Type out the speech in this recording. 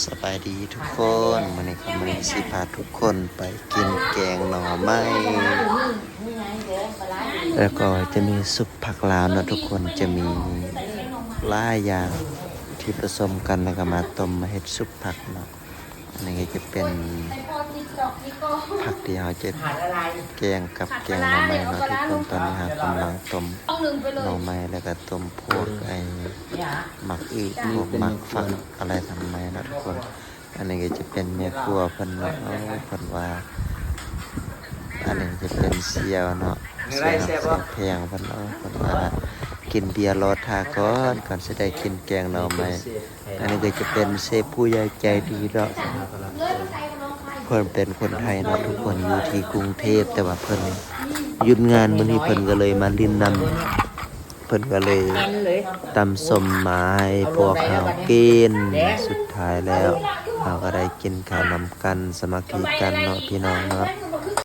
ສະບາຍດີທຸກຄົນ ມື້ນີ້ກໍມື້ນີ້ຊິພາທຸກຄົນໄປກິນແກງໜໍ່ໄມ້ ແລ້ວກໍຈະມີຊຸບຜັກລາວເນາະທຸກຄົນ ຈະມີຫຼາຍຢ່າງທີ່ປະສົມກັນ ແລ້ວກໍມາຕົ້ມມາເຮັດຊຸບຜັກເນາະ. ອັນນີ້ກໍຈະເປັນຜັກທີ່ເຮົາຈະແກງກັບແກງໜໍ່ໄມ້ເນາະທຸກຄົນ. ຕອນນີ້ເຮົາກຳລັງຕົ້ມໜໍ່ໄມ້ ແລ້ວກໍຕົ້ມພວກໄອ້ໝາກອຶ ພວກໝາກຝັກອະໄລທຳໄມເນາະທຸກຄົນ. ອັນນີ້ກໍຈະເປັນແມ່ຄົວເພິ່ນເນາະ ເອີ ເພິ່ນວ່າ ອັນນີ້ຈະເປັນສ່ຽວເນາະ ສ່ຽວຮັກສ່ຽວແພງເພິ່ນເນາະ ເພິ່ນວ່າກິນເບຍລໍຖ້າກ່ອນ ກ່ອນຊິໄດ້ກິນແກງໜໍ່ໄມ້. ອັນນີ້ກໍຈະເປັນເຊຟຜູ້ໃຫຍ່ໃຈດີເນາະ ເພິ່ນເປັນຄົນໄທເນາະທຸກຄົນ ຢູ່ທີ່ກຸງເທບ ແຕ່ວ່າເພິ່ນຢຸດງານມື້ນີ້ ເພິ່ນກໍເລີຍມາຫຼິ້ນນຳ ເພິ່ນກໍເລີຍຕຳສົ້ມມາໃຫ້ພວກເຮົາກິນ. ສຸດທ້າຍແລ້ວເຮົາກໍໄດ້ກິນເຂົ້ານຳກັນ ສາມັກຄີກັນເນາະພີ່ນ້ອງເນາະ.